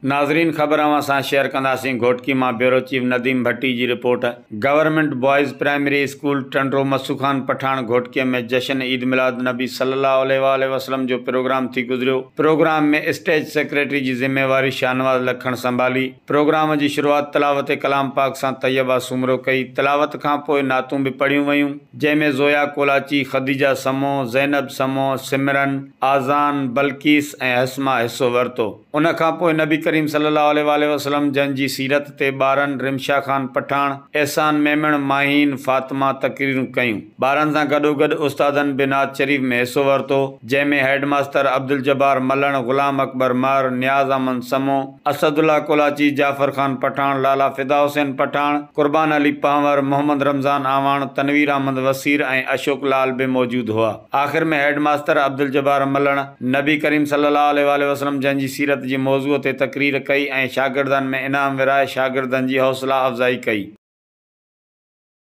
ناظرين خبر اوهان سان شيئر ڪنداسين گهوٽڪي مان بيورو چيف نديم ڀٽي جي report, government boys primary school Tando Masu Khan Pathan Ghotki ۾ جشن عيد ميلاد النبي صلي الله عليه واٰله وسلم جو پروگرام ٿي گذريو، پروگرام ۾ اسٽيج سيڪريٽري جي ذميواري شاهنواز لکڻ سنڀالي، پروگرام جي شروعات تلاوت ڪلام پاڪ سان طيبه سومرو ڪئي، تلاوت کان پوء نعتون به پڙهيون ويون، جنهن ۾ زويا ڪولاچي، خديجه سمون، زينب سمون، سمرن، آذان، بلقيس ۽ حسما حصو ورتو. ان کان پوء نبي ڪريم صلي الله عليه واٰله وسلم جن جي سيرت تي ٻارن رمشا خان پٺاڻ، احسان ميمڻ، ماهين فاطمه تقريرون ڪيون. ٻارن سان گڏوگڏ استادن به نعت شريف ۾ حصو ورتو، جنهن ۾ هيڊ ماستر عبدالجبار ملڻ، غلام اڪبر مهر، نياز احمد سمون، اسد الله ڪولاچي، جعفر خان پٺاڻ، لالا فدا حسين پٺاڻ، قربان علي پنهور، محمد رمضان اعواڻ، تنوير احمد وسير ۽ اشوڪ لال به موجود هئا. آخر ۾ هيڊ ماستر عبدالجبار ملڻ نبي ڪريم صلي الله عليه واٰله وسلم جن جي سيرت جي موضوع تي تقرير ڪئي ۽ شاگردن ۾ انعام ورهائي شاگردن جي حوصلا افزائي ڪئي.